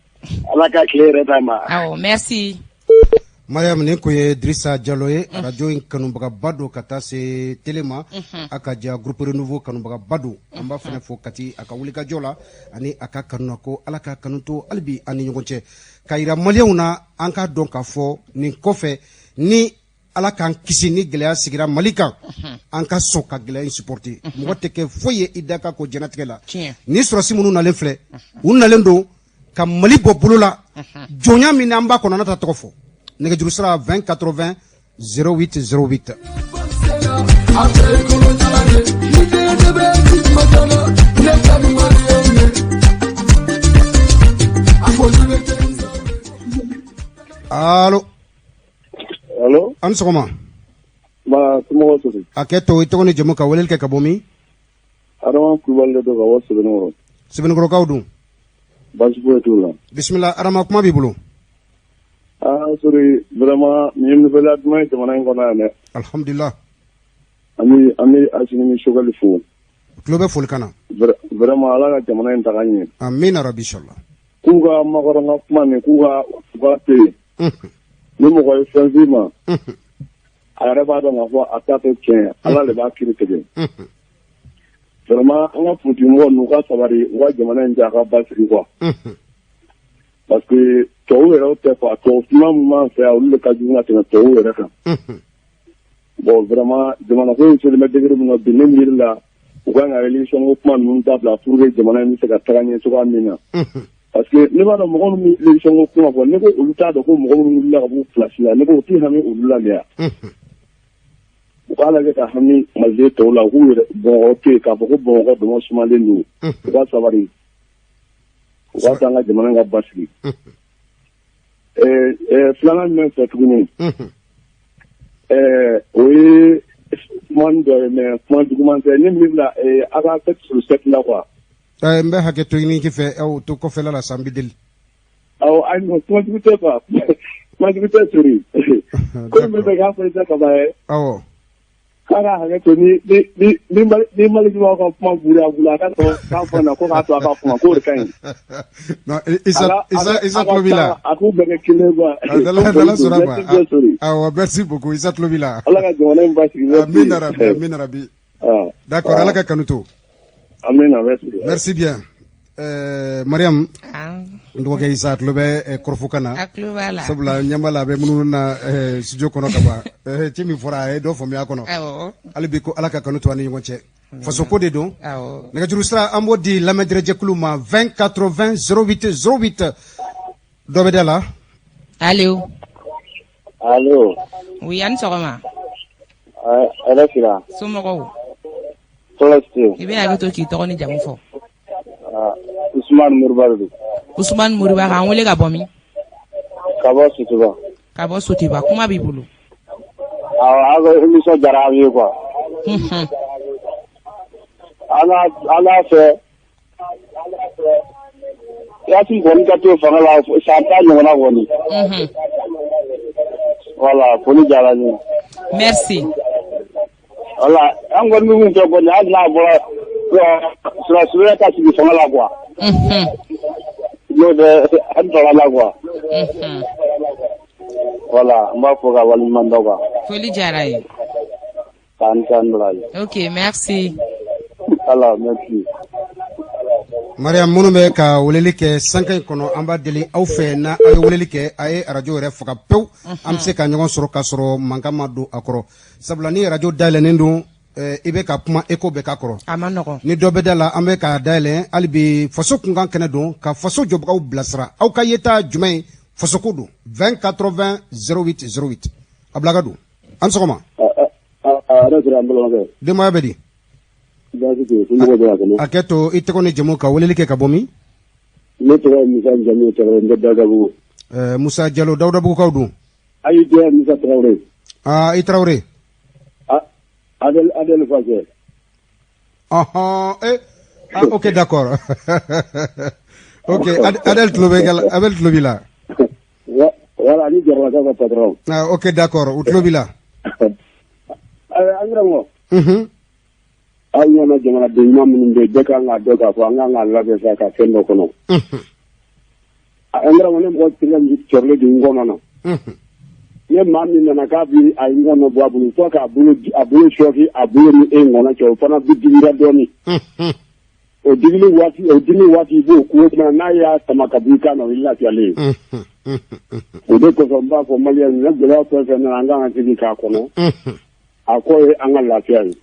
Ala ka tile yɛrɛ d'a ma. Awɔ merci. Mariam nin kun ye Dirisa Jalo ye arajo in kanubagaba don ka taa se télé ma a ka ja groupe Renouveau kanubagaba don an b'a fana fo Kati a ka wulikajɔ la ani a ka kanu na ko Ala ka kanu to hali bi an ni ɲɔgɔn cɛ ka yira maliyɛnw na an k'a dɔn k'a fɔ nin kɔfɛ ni Ala k'an kisi ni gɛlɛya sigira Mali kan an ka sɔn ka gɛlɛya in supporter mɔgɔ tɛ kɛ foyi ye i da ka ko diɲɛlatigɛ la ni sɔrɔdasi minnu nalen filɛ u nalen don ka Mali bɔ bolo la jɔnya min an b'a kɔnɔ ta tɔgɔ fɔ nɛgɛjuru sira 20 80 08 08. Allo. Allo. An ni sɔgɔma. Nba somɔgɔw tɛ? Hakɛ to i tɔgɔ ni jamu ka weleli kɛ ka bɔ min? Adama Kulubali de don ka bɔ Sebenikɔrɔ. Sebenikɔrɔkaw dun? Baasi foyi t'u la. Bisimila Adama kuma b'i bolo. Aa Sori vraiment nin ye nouvelle duman ye jamana in kɔnɔ yan dɛ. Alhamdulillah. An bɛ Asimi ni Choguel fo. U tulo bɛ folikan na. Vraiment Ala ka jamana in taga ɲɛ. Amina rabi inchallah. K'u ka Macron ka kuma nin k'u ka u ka to yen. Ni mɔgɔ ye fɛn f'i ma. A yɛrɛ b'a dɔn k'a fɔ a ta tɛ tiɲɛ ye Ala de b'a kiiri tigɛ. Vraiment an ka politikimɔgɔw ninnu u ka sabali u ka jamana in jɛ a ka basigi quoi. Parce que tubabu yɛrɛ tɛ quoi tubabu finman min b'an fɛ yan olu de ka jugu ka tɛmɛ tubabu yɛrɛ kan. Bon vraiment jamana ko in selen bɛ degré min na bi ne miiri la u kan ka élection ko kuma ninnu dabila pour que jamana in bɛ se ka taga ɲɛ cogoya min na. Parce que ne b'a dɔn mɔgɔ minnu bɛ élection ko kuma fɔ ne ko olu t'a dɔn ko mɔgɔ minnu wulila ka b'u place la ne ko u t'u hami olu la de wa. U k'a lajɛ ka hami maliden tɔw la u k'u yɛrɛ Bamakɔ to yen k'a fɔ ko Bamakɔ dama sumalen don u ka sabali u k'a to an ka jamana ka basigi. Filanan min bɛ fɛ tuguni o ye kuma dɔ ye mais kuma juguman tɛ ne min bila a ka 7 sur 7 la quoi. N bɛ hakɛ to ɲini fɛ aw to kɔfɛla la san bɛ deli. Awɔ ayi kuma jugu tɛ quoi kuma jugu tɛ Sori ko min bɛ k'a fɔ i kaba ye. Awɔ. K'a ka hakɛ to ni ni ni ni Maliki b'aw ka kuma buru a bolo a ka sɔrɔ k'a fɔ na ko k'a to a ka kuma k'o de ka ɲi. Non Isa Isa Isa tulo b'i la. A k'u bɛɛ kɛ kelen ye quoi. N'Ala sɔnna ma. Awɔ merci beaucoup Isa tulo b'i la. Ala ka jamana in basigi. Amina rabi amina rabi. D'accord Ala ka kanu to. Amina merci. Merci bien. Mariam n dɔgɔkɛ Isa tulo bɛ kɔrɔfɔkan na. A tulo b'a la. Sabula ɲɛ b'a la a bɛ munumunu na studio kɔnɔ ka ban ci min fɔra a ye dɔ faamuya a kɔnɔ. Awɔ. Hali bi ko Ala ka kanu to an ni ɲɔgɔn cɛ. Fasoko de don. Awɔ. Nɛgɛjuru sira an b'o di lamɛnjɛkulu ma 20 80 08 08 dɔ bɛ da la. Allo. Allo. Oui a ni sɔgɔma. Hɛrɛ sira. Somɔgɔw. Tɔɔrɔ tɛ yen. I bɛ hakɛ to k'i tɔgɔ ni jamu fɔ. Usumani Moriba de don. Usumani Moriba k'an wele ka bɔ min? Ka bɔ Sotiba. Ka bɔ Sotiba kuma b'i bolo. Awɔ aw ka émission diyara an ye quoi. An n'a fɛ Waati kɔni ka to fanga la san 10 ɲɔgɔnna kɔni. Voilà, foli diyara n ye. Merci. Voilà, an kɔni bɛ min fɛ kɔni, hali n'a bɔra sɔrɔdasi wɛrɛ ka sigi fanga la quoi. N'o tɛ an fanga la quoi. Voilà, n b'a fɔ ka waleɲuman dɔn quoi. Foli diyara ye. K'an ni baraji. Ok, merci. Voilà, merci. Mariam, minnu bɛ ka weleli kɛ sanka in kɔnɔ, an b'a deli aw fɛ, na aw ye weleli kɛ, a ye arajo yɛrɛ faga pewu, an bɛ se ka ɲɔgɔn sɔrɔ k'a sɔrɔ mankan ma don a kɔrɔ, sabula ni arajo dayɛlɛnnen don, i bɛ ka kuma, écho bɛ k'a kɔrɔ. A ma nɔgɔn. Ni dɔ bɛ da la, an bɛ ka dayɛlɛ hali bi. Faso kunkan kɛnɛ don, ka faso jɔbagaw bilasira. Aw ka yeta jumɛn ye fasoko don? 20 80 08 08. A bila ka don. An sɔgɔma. Ne sera an balimakɛ. Denbaya bɛ di? Baasi tɛ yen, somɔgɔw bɛ yan kɛnɛ? A kɛ to, i tɔgɔ ni jamu, ka weleli kɛ ka bɔ min? Ne tɔgɔ ye Musa, jamu ye Tarawele, n bɛ Dawudabugu. Musa Jalo, Dawudabugukaw dun? Ayi, tɛ Musa Tarawele. Aa, i Tarawele. Adel Adel Fasɛ. Ɔhɔn, eh, ah, ok, d'accord, ok. Adel tulo bɛ, Adel tulo b'i la. Voilà, ni Jaralakaw ka patron. Ah, ok, d'accord, u tulo b'i la. An karamɔgɔ. Aw ɲɔgɔnna jamanaden ɲuman minnu bɛ yen, bɛɛ kan k'a dɔn k'a fɔ an kan k'a labɛn sa ka fɛn dɔ kɔnɔ. An karamɔgɔ, ne mɔgɔ terikɛ min cɔrilen don n kɔnɔ na. Ne maa min nana k'a bi a ye ŋɔnɔ bɔ a bolo fo k'a bolo a bolo sɔɔki a bolo ni e ŋɔnɔ cɛ, o fana bɛ digira dɔɔnin. O digili waati, o dimi waati, i b'o kun, o tuma n'a y'a sama ka bɔ i kan na, o ye lafiyalen ye. O de kosɔn n b'a fɔ maliyɛn ne gɛlɛya fɛn fɛn nana, an kan ka sigi k'a kɔnɔ. A kɔ ye an ka lafiya ye.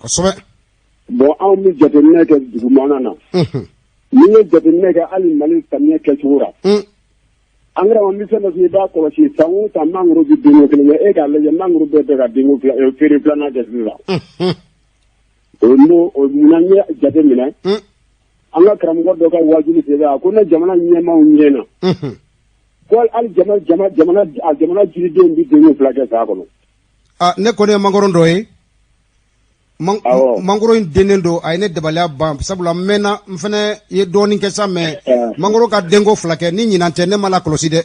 Bon, anw bɛ jateminɛ kɛ dugumana na. N'i ye jateminɛ kɛ hali Mali samiyɛ kɛcogo la. An karamɔgɔ, n bɛ fɛn dɔ f'i ye, i b'a kɔlɔsi, san o san mangoro bɛ denko kelen kɛ. E k'a lajɛ, mangoro bɛɛ bɛ ka denko fila, feere filanan kɛ sisan. O n'o o munna n ye jateminɛ. An ka karamɔgɔ dɔ ka wajuli senfɛ, a ko ne jamana ɲɛmaaw ɲɛna. Ko hali jamana jamana jamana a jamana jiridenw bɛ denko fila kɛ san kɔnɔ. Ah, ne kɔni ye mangoro dɔ ye. Mangoro in dennen don, a ye ne dabaliya ban, sabula n mɛnna, n fana ye dɔɔnin kɛ sa, mais mangoro ka denko fila kɛ ni ɲinan tɛ, ne ma lakɔlɔsi dɛ.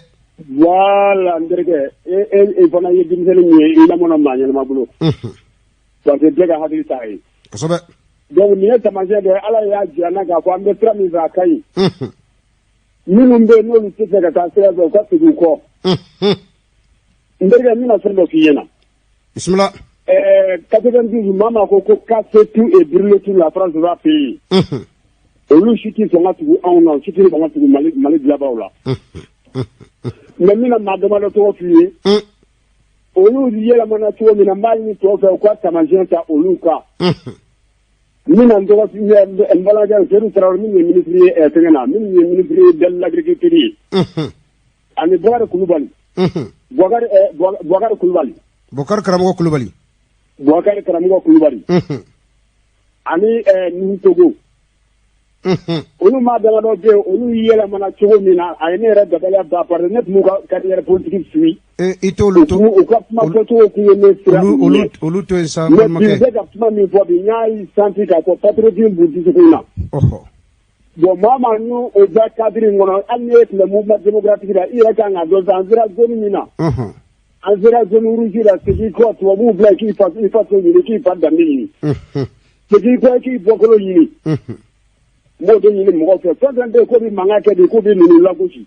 Voilà, n terikɛ, e e fana ye denmisɛnnin min ye, i lamɔna maa ɲɛnama bolo. Parce que bɛɛ ka hakili t'a ye. Donc nin ye taamasiyɛn dɔ ye, Ala y'a jira n na k'a fɔ an bɛ sira min fɛ, a ka ɲi. Minnu bɛ yen n'olu tɛ fɛ ka taa sira fɛ, u ka segin u kɔ. N terikɛ, n bɛna fɛn dɔ f'i ɲɛna. Bisimila. 92, maa maa ko casser tout et brûler tout, la France va payer. Olu si tɛ sɔn ka tugu anw na, si tɛ sɔn ka tugu Mali dilanbaaw la. Mais n bɛna maa damadɔ tɔgɔ f'i ye. Olu yɛlɛmana cogo min na, n b'a ɲini tɔw fɛ u ka taamasiyɛn ta olu kan. N bɛna n tɔgɔ f'i ye, n balimakɛ Seydou Traoré, min ye ministre ye fɛngɛ na, min ye ministre de l'agriculture ye. Ani Bukari Kulubali. Bukari Kulubali. Bukari Karamɔgɔ Kulubali. Bukari Karamɔgɔ Kulubali. Ani Nuhu Togo. Olu maa damadɔ bɛ yen, olu yɛlɛmana cogo min na, a ye ne yɛrɛ dabaliya ban, parce que ne tun b'u ka carrière politique suit. I t'olu to. U ka kuma fɔcogo tun ye ne siran u ɲɛ. Olu to yen sa. Mais bi, u bɛ ka kuma min fɔ bi, n y'a senti k'a fɔ patriotisme b'u dusukun na. Bon, maa maa n'o o bɛ cadre in kɔnɔ, hali n'e tun bɛ mouvement démocratique la, i yɛrɛ kan k'a dɔn sisan, an sera zone min na. An sera zone rouge la, segin kɔ, tubabuw bila k'i fa, i faso ɲini, k'i fa danbe ɲini. Segin kɔ, k'i bɔkolo ɲini. N b'o de ɲini mɔgɔw fɛ, fɛn fɛn bɛ yen k'o bɛ mankan kɛ bi, k'u bɛ ninnu lagosi.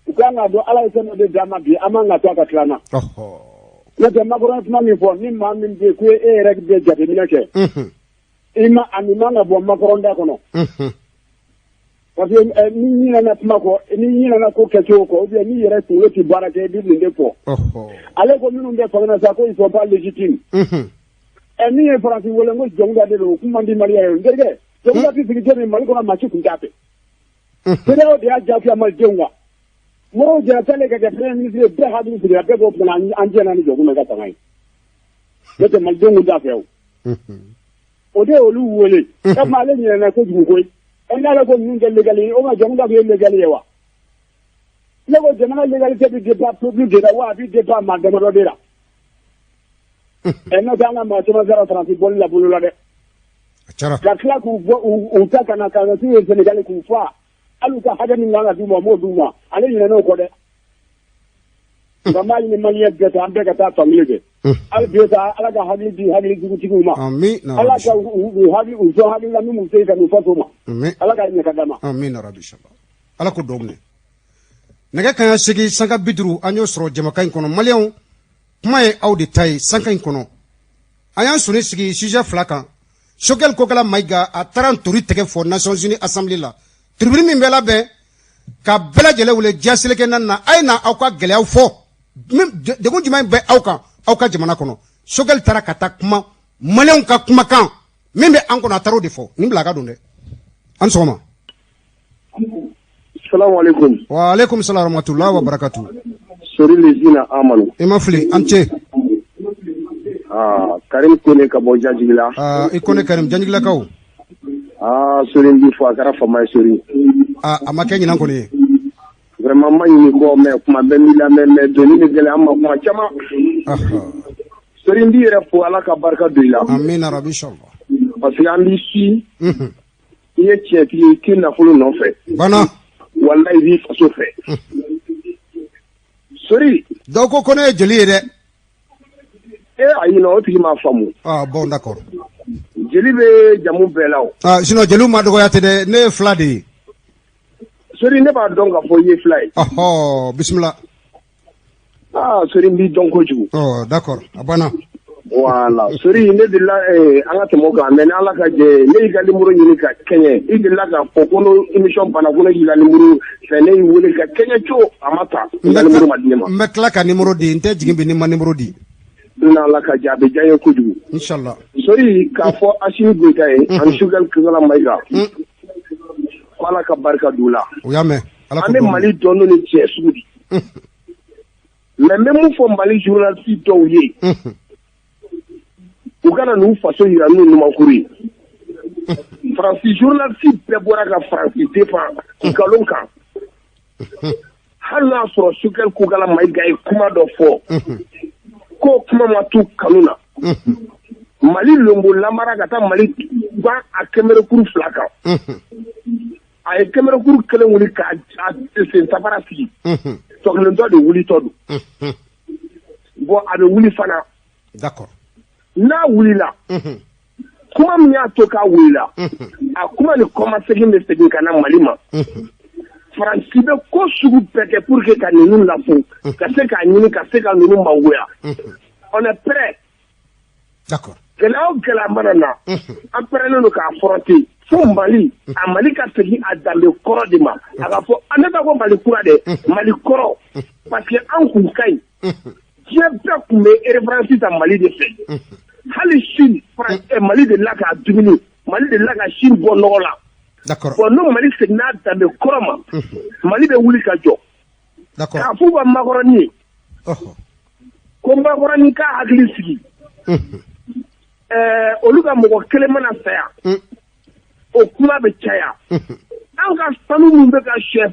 U kan k'a dɔn, Ala ye fɛn dɔ de d'an ma bi, an man ka to a ka tila an na. N'o tɛ, Macron ye kuma min fɔ, ni maa min bɛ yen ko e yɛrɛ bɛ jateminɛ kɛ. I ma a nin man ka bɔ Macron da kɔnɔ. Parce que ni ɲinɛna kuma kɔ, ni ɲinɛna ko kɛcogo kɔ, ou bien n'i yɛrɛ kunkolo tɛ baara kɛ, i bɛ nin de fɔ. Ale ko minnu bɛ fanga na sa, ko ils sont pas légitimes. Ɛ, min ye Faransi wele ko Dioncounda de don, o kun man di Maliyɛn ye. N terikɛ, Dioncounda tɛ sigi don min Mali kɔnɔ, maa si tun t'a fɛ. CEDEAO de y'a diyagoya malidenw kan. Modibo Jara taalen ka kɛ premier ministre ye, bɛɛ hakili sigira, bɛɛ ko tuma an jɛna ni Dioncounda ka fanga ye. N'o tɛ, malidenw tun t'a fɛ o. O de y'olu wele. O tuma ale ɲinɛna kojugu koyi. Ɛ, n'ale ko ninnu tɛ légal ye, o ma Dioncounda tun ye légal ye wa? Ne ko jamana légalité bɛ dépend peuple de la wa, a bɛ dépend maa damadɔ de la. Ɛ, n'o tɛ, an ka maa caman sera Faransi bɔli la bolo la dɛ. Ka tila k'u bɔ u ta ka na ka na t'u ye Senegali k'u fa, hali u ka hakɛ min kan ka d'u ma, u m'o d'u ma. Ale ɲinɛn'o kɔ dɛ. Nka n b'a ɲini maliyɛn bɛɛ fɛ, an bɛɛ ka taa fankelen fɛ. Hali bi sa, Ala ka hakili di hakili jugutigiw ma. Ala ka u hakili u sɔn hakili la min b'u se ka n'u faso ma. Ala ka ɲɛ ka d'a ma. Amina rabi, inshallah. Ala ko dɔw minɛ. Nɛgɛ kanɲɛ 8 sanga 50, an y'o sɔrɔ jamakan in kɔnɔ. Maliyɛnw, kuma ye aw de ta ye sanka in kɔnɔ. An y'an sɔnni sigi sujet fila kan. Choguel Kokala Mayiga, a taara ntori tɛgɛ fɔ Nations Unies Assemblée la, tribune min bɛ labɛn ka bɛɛ lajɛlen wele diɲɛ seleke naani na, a ye na aw ka gɛlɛyaw fɔ, degun jumɛn bɛ aw kan aw ka jamana kɔnɔ. Choguel taara ka taa kuma maliyɛnw ka kumakan min bɛ an kɔnɔ, a taara o de fɔ. Nin bila a ka don dɛ. An sɔgɔma. Salamu alaikum. Wa alaikum salam rahmatullahi wa barakatuh. Sori lezina amanu. I ma fili, an ce. Aa, Karim Kone ka bɔ Janjigila. Aa, i Kone Karim, Janjigilakaw. Aa, Sori, n b'i fo, a kɛra fama ye, Sori. Aa, a ma kɛ ɲinan kɔni ye. Vraiment, n ma ɲinɛ kɔ, mais kuma bɛɛ n b'i lamɛn, mais doni bɛ gɛlɛya an ma kuma caman. Sori, n b'i yɛrɛ fo, Ala ka barika don i la. Amina rabi, inshallah. Parce que an b'i si. I ye tiɲɛtigi ye, i tɛ nafolo nɔfɛ. Bana. Walayi, i b'i faso fɛ. Sori. Dɔw ko ko ne ye jeli ye dɛ. E ayi, non, o tigi m'a faamu. Ah bon, d'accord. Jeli bɛ jamu bɛɛ la o. Ah, sinon jeliw ma dɔgɔya tɛ dɛ, ne ye fila de ye. Sori, ne b'a dɔn k'a fɔ i ye fila ye. Ɔhɔ, bisimila. Aa, Sori, n b'i dɔn kojugu. Ɔ, d'accord, a banna. Voilà, Sori, ne delila an ka tɛmɛ o kan, mais ni Ala ka jɛ, ne y'i ka numéro ɲini ka kɛɲɛ. I delila k'a fɔ ko n'o émission banna, ko ne k'i ka numéro fɛ. Ne y'i wele ka kɛɲɛ co, a ma ta, i ka numéro ma di ne ma. N bɛ tila ka numéro di, n tɛ jigin bi ni ma numéro di. N'Ala ka jɛ, a bɛ diya n ye kojugu. Inshallah. Sori, k'a fɔ Asimi Goyita ye ani Choguel Kokala Mayiga, ko Ala ka barika don u la. U y'a mɛn. Ala. An bɛ Mali dɔn n'o ni tiɲɛ sugu di. Mais n bɛ mun fɔ Mali journaliste dɔw ye? U kana n'u faso yira n'u numankuru ye. Faransi journaliste bɛɛ bɔra ka Faransi défend nkalon kan. Hali n'a sɔrɔ Choguel Kokala Mayiga ye kuma dɔ fɔ k'o kuma ma t'u kanu na, Mali lonbo lamara ka taa Mali gan a kɛmɛrekuru fila kan, a ye kɛmɛrekuru kelen wuli k'a sen sabara sigi, tɔkelentɔ de wulitɔ don. Bon, a bɛ wuli fana. N'a wulila, kuma min y'a to k'a wulila, a kuma ni kɔmasegin bɛ segin ka na Mali ma. Faransi bɛ ko sugu bɛɛ kɛ pour que ka ninnu lafu, ka se k'a ɲini ka se ka ninnu mangoya. On est prêt. Gɛlɛya o gɛlɛya mana na, an pɛrɛnnen don k'a affronter fo Mali a Mali ka segin a danbe kɔrɔ de ma. A ka fɔ, ne t'a fɔ Mali kura dɛ, Mali kɔrɔ, parce que an kun ka ɲi, diɲɛ bɛɛ tun bɛ référence ta Mali de fɛ. Hali Chine, Mali de la k'a dumuni, Mali de la ka Chine bɔ nɔgɔ la. Bon, n'o Mali seginna a danbe kɔrɔ ma, Mali bɛ wuli ka jɔ. K'a f'u ka makɔrɔni ye ko makɔrɔni k'a hakili sigi, olu ka mɔgɔ kelen mana saya, o kuma bɛ caya. An ka sanu min bɛ ka sɛ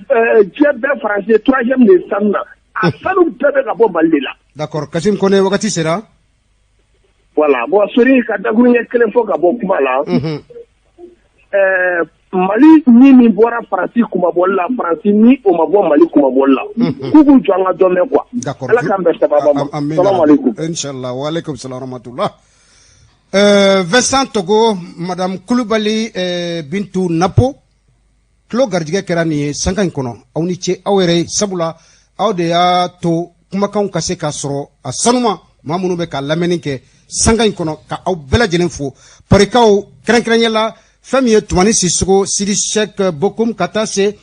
diɲɛ bɛɛ, Faransi ye troisième de sanu na, a sanu bɛɛ bɛ ka bɔ Mali de la. D'accord, Kasim Kone, wagati sera. Voilà, bon, Sori, ka dakuruɲɛ kelen fɔ ka bɔ kuma la. Mali ni min bɔra Faransi kumabɔli la, Faransi ni o ma bɔ Mali kumabɔli la, k'u k'u jɔ an ka dɔ mɛn quoi. Ala k'an bɛn sababa ma. Salamu aleykum. Inshallah, wa aleykum salam rahmatullah. Vincent Togo, Madame Kulubali, Bintu Napo tulo garijɛgɛ kɛra nin ye sanka in kɔnɔ. Aw ni ce aw yɛrɛ ye, sabula aw de y'a to kumakanw ka se ka sɔrɔ a sanuma. Maa minnu bɛ ka lamɛnni kɛ sanka in kɔnɔ, ka aw bɛɛ lajɛlen fo, parikaw kɛrɛnkɛrɛnya la, fɛn min ye Tumani Sisogo, Sidi Sek Bokum, ka taa se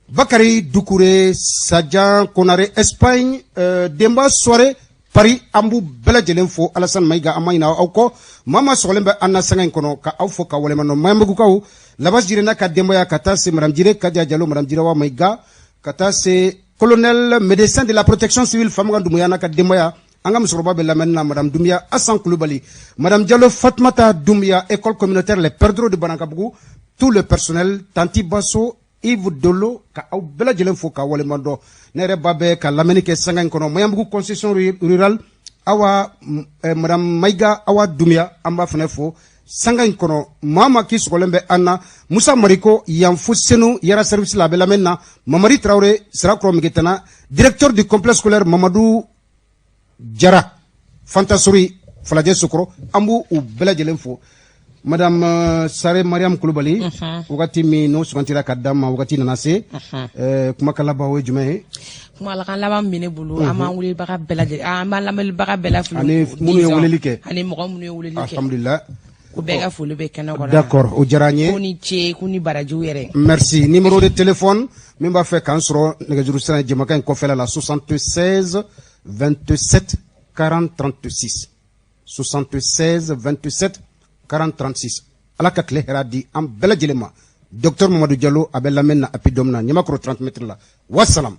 Bakari Dukure, Sajan Konare Espagne, Denba Soare Paris, an b'u bɛɛ lajɛlen fo. Alassane Mayiga, an ma ɲinɛ aw kɔ. Maa maa sɔgɔlen bɛ an na sanga in kɔnɔ, ka aw fo ka waleɲuman dɔn. Maɲanbugukaw, Labasi Jire n'a ka denbaya, ka taa se Madame Jire Kadia Jalo, Madame Jirawa Mayiga, ka taa se colonel médecin de la protection civile Famukan Dumuya n'a ka denbaya. An ka musokɔrɔba bɛ lamɛnni na, Madame Dumbuya Asan Kulubali, Madame Diallo Fatumata Dumbuya, école communautaire Les Perdreaux de Banankabugu, tout le personnel, Tanti Basso, Yves Dolo, ka aw bɛɛ lajɛlen fo ka waleɲuman dɔn. Ne yɛrɛ ba bɛ ka lamɛnni kɛ sanga in kɔnɔ, Maɲanbugu concession rurale. Awa madame Mayiga Awa Dumiya, an b'a fana fo sanga in kɔnɔ. Maa ma k'i sɔgɔlen bɛ an na, Musa Mariko yan fo Senu Yara service la, a bɛ lamɛn na. Mamadi Tarawele, Sirakɔrɔ Megetana, directeur du complexe scolaire Mamadu Jara Fantasori, Falajɛ Sokɔrɔ, an b'u u bɛɛ lajɛlen fo. Madame Sare Mariam Kulubali, wagati min n'o sugantira ka d'an ma, wagati nana se, kumakan laban, o ye jumɛn ye? Kumalakan laban min bɛ ne bolo, an b'an welebaga bɛɛ lajɛlen, an b'an lamɛnnibaga bɛɛ la foli. Ani minnu ye weleli kɛ. Ani mɔgɔ minnu ye weleli kɛ. Alhamdulillah. Ko bɛɛ ka foli bɛ kɛnɛ kɔnɔ. D'accord, o diyara an ye. Ko ni ce, ko ni barajiw yɛrɛ. Merci. Numéro de téléphone min b'a fɛ k'an sɔrɔ nɛgɛjuru sira jɛmakan in kɔfɛla la, 76 27 40 36, 76 27 40 36. Ala ka tile hɛrɛ di an bɛɛ lajɛlen ma. Docteur Mamadu Jalo, a bɛ lamɛn na api dɔ min na Ɲamakɔrɔ 30 mètres la. Wasalam.